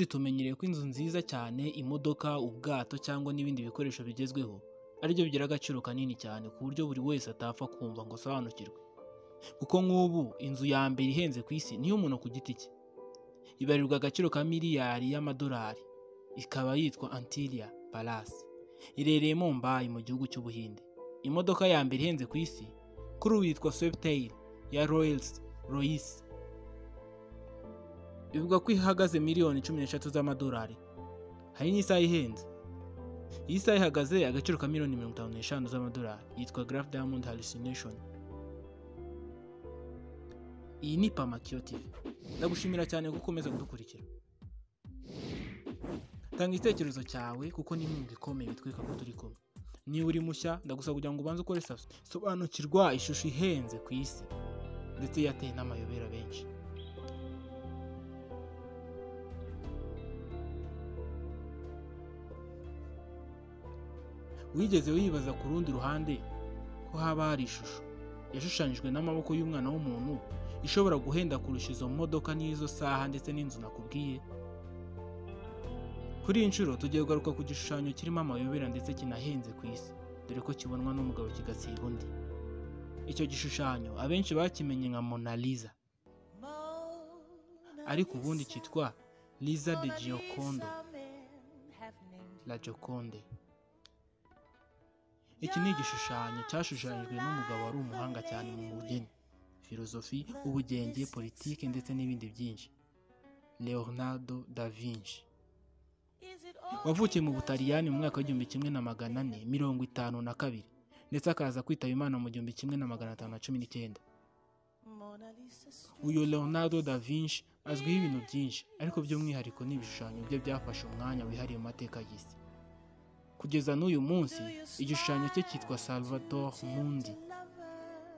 Tumenyereye ko inzu nziza cyane, imodoka, ubwato cyangwa n'ibindi bikoresho bigezweho aribyo bigira agaciro kanini cyane ku buryo buri wese atapfa kumva ngo asobanukirwe. Kuko nk'ubu inzu ya mbere ihenze ku isi niyo umuntu ku giti cye ibarirwa agaciro ka miliyari y'amadolari, ikaba yitwa Antilia Palace, iherereye Mumbai mu gihugu cy'Ubuhinde. Imodoka ya mbere ihenze ku isi kuri ubu yitwa Sweptail ya Rolls Royce, ivuga ko ihagaze miliyoni 13 z'amadolari. Hari n'isaha ihenze, iyi saha ihagaze agaciro ka miliyoni 55 z'amadolari, yitwa Graph Diamond Hallucination. Iyi ni Pamakiyo TV, ndagushimira cyane ko ukomeza kudukurikira. Tanga igitekerezo cyawe kuko ni inkunga ikomeye bitwereka ko turi kumwe. Niba uri mushya ndagusaba kugira ngo ubanze ukore subscribe, sobanukirwa ishusho ihenze ku isi ndetse yateye n'amayobera benshi. Wigeze wibaza ku rundi ruhande ko haba hari ishusho yashushanyijwe n'amaboko y'umwana w'umuntu ishobora guhenda kurusha izo modoka n'izo saha ndetse n'inzu nakubwiye? Kuri iyi nshuro tugiye kugaruka ku gishushanyo kirimo amayobera ndetse kinahenze ku isi, dore ko kibonwa n'umugabo kigasiba undi. Icyo gishushanyo abenshi bakimenye nka Mona Lisa, ariko ubundi cyitwa Lisa de Giocondo, La Joconde. Iki ni igishushanyo cyashushanyijwe n'umugabo wari umuhanga cyane mu bugeni, filozofi, ubugenge, politiki ndetse n'ibindi byinshi, Leonardo da Vinci, wavukiye mu Butaliyani mu mwaka w'1452 ndetse akaza kwitaba Imana mu 1519. Uyu Leonardo da Vinci azwiho ibintu byinshi, ariko by'umwihariko ni ibishushanyo bye byafashe umwanya wihariye mu mateka y'isi. Kugeza n'uyu munsi igishushanyo cye cyitwa Salvator Mundi,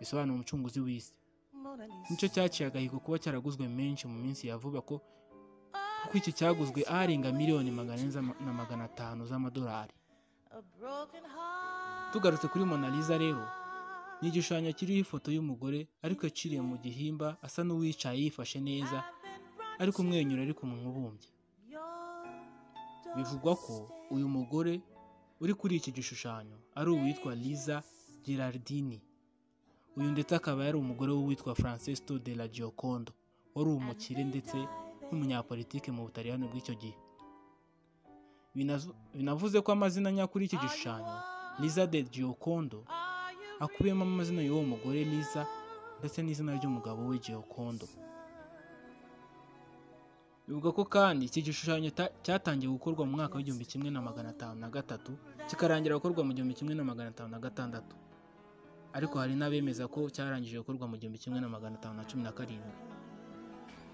bisobanura umucunguzi w'isi. Nicyo cyaciye agahigo kuba cyaraguzwe menshi mu minsi ya vuba, ko kuko iki cyaguzwe arenga miliyoni 400 na 500 z'amadolari. Tugarutse kuri Mona Lisa rero, ni igishushanyo kiriho ifoto y'umugore ariko yaciriye mu gihimba, asa n'uwicaye yifashe neza, ariko umwenyura ariko umunwa ubumbye. Bivugwa ko uyu mugore uri kuri iki gishushanyo ari uwitwa Lisa Gherardini. Uyu ndetse akaba yari umugore w'uwitwa Francesco della Giocondo, wari umukire ndetse n'umunyapolitike mu Butaliyani bw'icyo gihe. Binavuze ko amazina nyakuri y'iki gishushanyo Lisa de Giocondo akubiyemo amazina y'uwo mugore Lisa ndetse n'izina ry'umugabo we Giocondo. Bivuga ko kandi iki gishushanyo cyatangiye gukorwa mu mwaka w'1503 kikarangira gukorwa mu 1506, ariko hari n'abemeza ko cyarangije gukorwa mu 1517.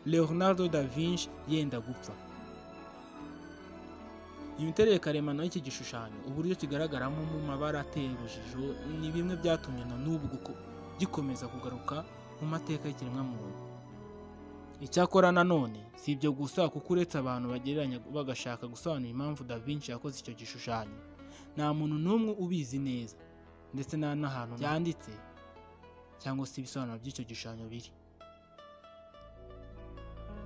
Leonardo da Vinci yenda gupfa. Imiterere karemano y'iki gishushanyo, uburyo kigaragaramo mu mabara ateye urujijo, ni bimwe byatumye na n'ubu gikomeza kugaruka mu mateka y'ikiremwamuntu. Icyakora nanone si ibyo gusa, kuko uretse abantu bagereranya bagashaka gusobanura impamvu da Vinci yakoze icyo gishushanyo, nta muntu n'umwe ubizi neza, ndetse nta n'ahantu byanditse cyangwa se ibisobanuro by'icyo gishushanyo biri.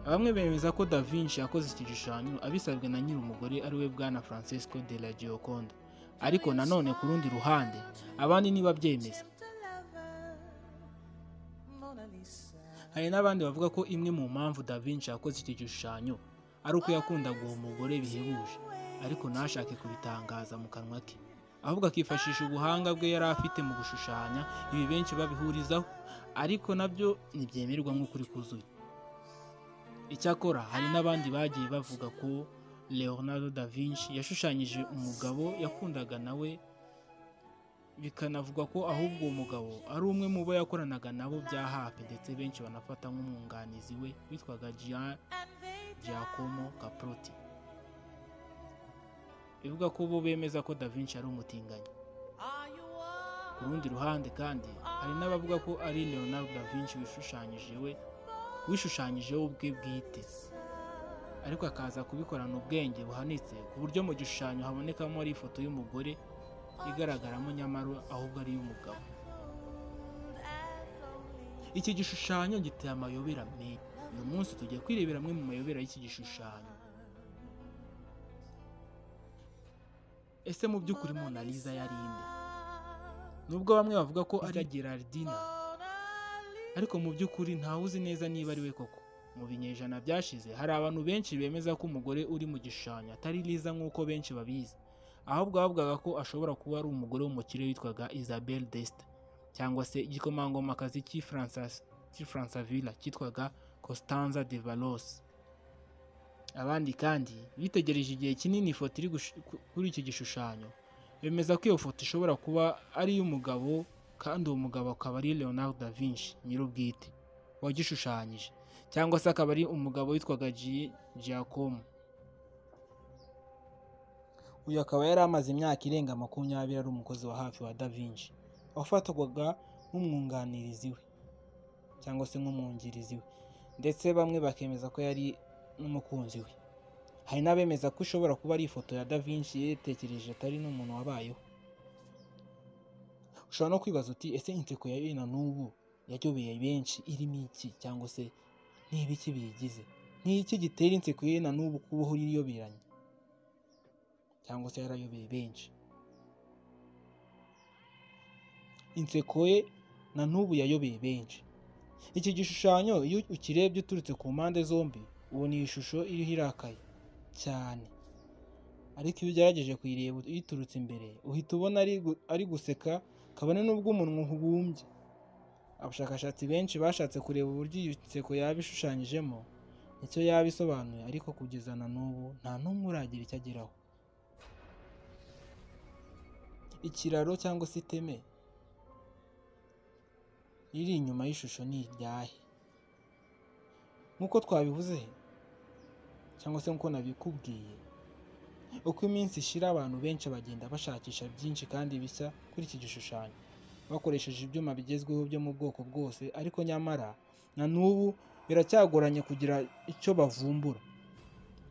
Bamwe bemeza ko da Vinci yakoze iki gishushanyo abisabwe na nyir'umugore ari we Bwana Francesco della Giocondo, ariko nanone ku rundi ruhande abandi ntibabyemeza. Hari n'abandi bavuga ko imwe mu mpamvu da Vinci yakoze iki gishushanyo ari uko yakundaga uwo mugore bihebuje, ariko ntashake kubitangaza mu kanwa ke, ahubwo akifashisha ubuhanga bwe yari afite mu gushushanya. Ibi benshi babihurizaho, ariko nabyo ntibyemerwa nk'ukuri kuzuye. Icyakora hari n'abandi bagiye bavuga ko Leonardo da Vinci yashushanyije umugabo yakundaga nawe, bikanavugwa ko ahubwo uwo mugabo ari umwe mu bo yakoranaga nabo bya hafi, ndetse benshi banafata nk'umwunganizi we witwaga Gian Giacomo Caprotti. Bivuga ko bo bemeza ko da Vinci ari umutinganyi. Ku rundi ruhande kandi hari n'abavuga ko ari Leonardo da Vinci wishushanyijeho ubwe bwite, ariko akaza kubikorana ubwenge buhanitse ku buryo mu gishushanyo habonekamo ari ifoto y'umugore igaragaramo nyamara ahubwo ari iy'umugabo. Iki gishushanyo giteye amayobera menshi. Uyu munsi tugiye kwirebera amwe mu mayobera y'iki gishushanyo. Ese mu by'ukuri Mona Lisa yari inde? Nubwo bamwe bavuga ko ari Gerardina, ariko mu by'ukuri ntawe uzi neza niba ari we koko. Mu binyejana byashize hari abantu benshi bemeza ko umugore uri mu gishushanyo atari Liza nk'uko benshi babizi, ahubwo bavugaga ko ashobora kuba ari umugore w'umukire witwaga Isabelle d'Este cyangwa se igikomangomakazi cy'i Francavilla cyitwaga Costanza de Valos. Abandi kandi bitegereje igihe kinini ifoto iri kuri iki gishushanyo, bemeza ko iyo foto ishobora kuba ari iy'umugabo, kandi uwo mugabo akaba ari Leonardo da Vinci nyir'ubwite wagishushanyije, cyangwa se akaba ari umugabo witwaga Giacomo. Uyu akaba yari amaze imyaka irenga 20 ari umukozi wa hafi wa Da Vinci, wafatwaga nk'umwunganirizi we cyangwa se nk'umwungirizi we, ndetse bamwe bakemeza ko yari n'umukunzi we. Hari n'abemeza ko ishobora kuba ari ifoto ya Da Vinci yitekereje, atari n'umuntu wabayeho. Ushobora no kwibaza uti: ese inseko ya na n'ubu yayobeye benshi irimo iki, cyangwa se ni ibiki biyigize? Ni iki gitera inseko ye na n'ubu kubaho yiyoberanye cyangwa se yarayobeye benshi? Inseko ye na n'ubu yayobeye benshi. Iki gishushanyo iyo ukirebye uturutse ku mpande zombi, ubona iyi shusho iriho irakaye cyane, ariko iyo ugerageje kuyireba uyiturutse imbere, uhita ubona ari guseka, kabone n'ubwo umunwa ubumbye. Abashakashatsi benshi bashatse kureba uburyo iyi nseko yaba ishushanyijemo, icyo yaba isobanuye, ariko kugeza na n'ubu nta n'umwe uragira icyo ageraho. Ikiraro cyangwa se iteme riri inyuma y'ishusho ni iryahe? Nk'uko twabivuze cyangwa se nk'uko nabikubwiye, uko iminsi ishira abantu benshi bagenda bashakisha byinshi kandi bishya kuri iki gishushanyo, bakoresheje ibyuma bigezweho byo mu bwoko bwose, ariko nyamara na n'ubu biracyagoranye kugira icyo bavumbura.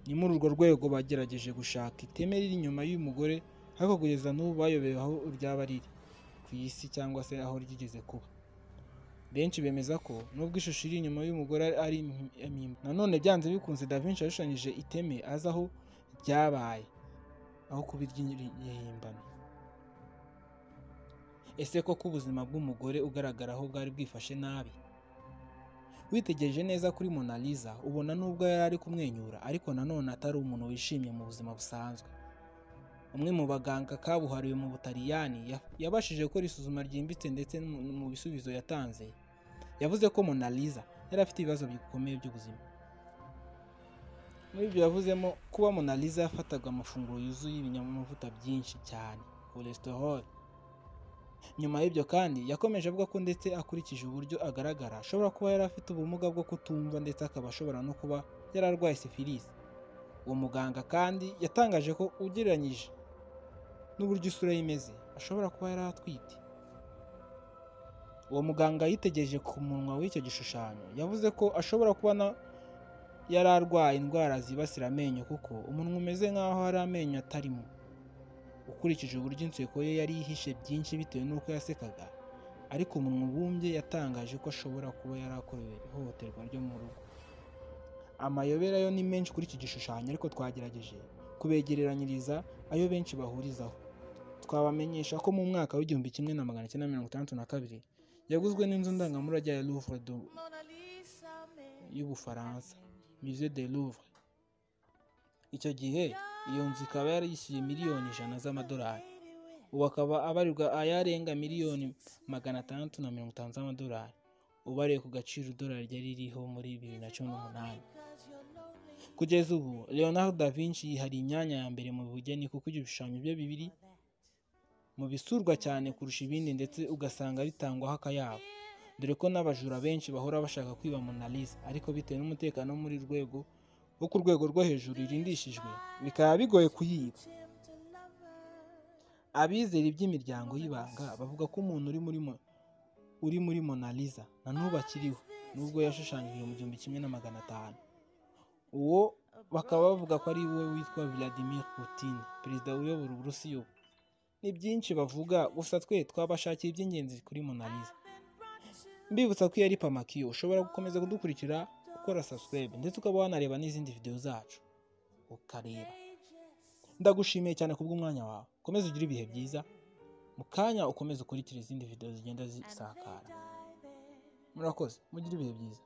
Ni muri urwo rwego bagerageje gushaka iteme riri inyuma y'uyu mugore, ariko kugeza n'ubu bayobewe aho ryaba riri ku isi cyangwa se aho ryigeze kuba. Benshi bemeza ko nubwo ishusho iri inyuma y'umugore ari impimbano, nanone byanze bikunze Da Vinci yashushanyije iteme azi aho ryabaye, aho kuba iry'ihimbano. Ese koko ubuzima bw'umugore ugaragaraho bwari bwifashe nabi? Witegereje neza kuri Mona Lisa, ubona nubwo yari ari kumwenyura, ariko nanone atari umuntu wishimye mu buzima busanzwe. Umwe mu baganga kabuhariwe mu Butaliyani yabashije gukora isuzuma ryimbitse, ndetse mu bisubizo yatanze yavuze ko Mona Lisa yari afite ibibazo bikomeye by'ubuzima. Muri ibyo yavuzemo kuba Mona Lisa yafataga amafunguro yuzuye ibinyamavuta byinshi cyane, cholesterol. Nyuma y'ibyo kandi yakomeje avuga ko ndetse akurikije uburyo agaragara, ashobora kuba yari afite ubumuga bwo kutumva, ndetse akaba ashobora no kuba yararwaye syphilis. Uwo muganga kandi yatangaje ko ugereranyije n'uburyo isura ye imeze, ashobora kuba yari atwite. Uwo muganga yitegereje ku munwa w'icyo gishushanyo, yavuze ko ashobora kuba yari arwaye indwara zibasira amenyo, kuko umunwa umeze nk'aho hari amenyo atarimo. Ukurikije uburyo inseko ye yari ihishe byinshi bitewe n'uko yasekaga, ariko umunwa ubumbye, yatangaje ko ashobora kuba yarakorewe ihohoterwa ryo mu rugo. Amayobera yo ni menshi kuri iki gishushanyo, ariko twagerageje kubegereranyiriza ayo benshi bahurizaho. Twabamenyesha ko mu mwaka w'1962 yaguzwe n'inzu ndangamurage ya Louvre y'Ubufaransa, Musée de Louvre. Icyo gihe iyo nzu ikaba yarishyuye miliyoni 100 z'amadolari, ubu akaba abarirwa ayarenga miliyoni 650 z'amadolari, ubariye ku gaciro idolari ryari ririho muri 2018. Kugeza ubu Leonardo da Vinci yihariye imyanya ya mbere mu bugeni, kuko ibishushanyo bye bibiri mu bisurwa cyane kurusha ibindi, ndetse ugasanga bitangwaho akayabo, dore ko n'abajura benshi bahora bashaka kwiba Mona Lisa, ariko bitewe n'umutekano wo muri rwego wo ku rwego rwo hejuru irindishijwe, bikaba bigoye kuyiba. Abizera iby'imiryango y'ibanga bavuga ko umuntu uri muri Mona Lisa na n'ubu akiriho, nubwo yashushanyijwe mu 1500. Uwo bakaba bavuga ko ari we witwa Vladimir Putin, perezida uyobora Uburusiya ubu. Ni byinshi bavuga, gusa twe twabashakiye iby'ingenzi kuri Mona Lisa. Mbibutsa ko iyo ari Pamakiyo, ushobora gukomeza kudukurikira ukora subscribe, ndetse ukaba wanareba n'izindi video zacu ukareba. Ndagushimiye cyane kubw'umwanya wawe. Ukomeze ugire ibihe byiza. Mu kanya ukomeze ukurikire izindi video zigenda zisakara. Murakoze, mugire ibihe byiza.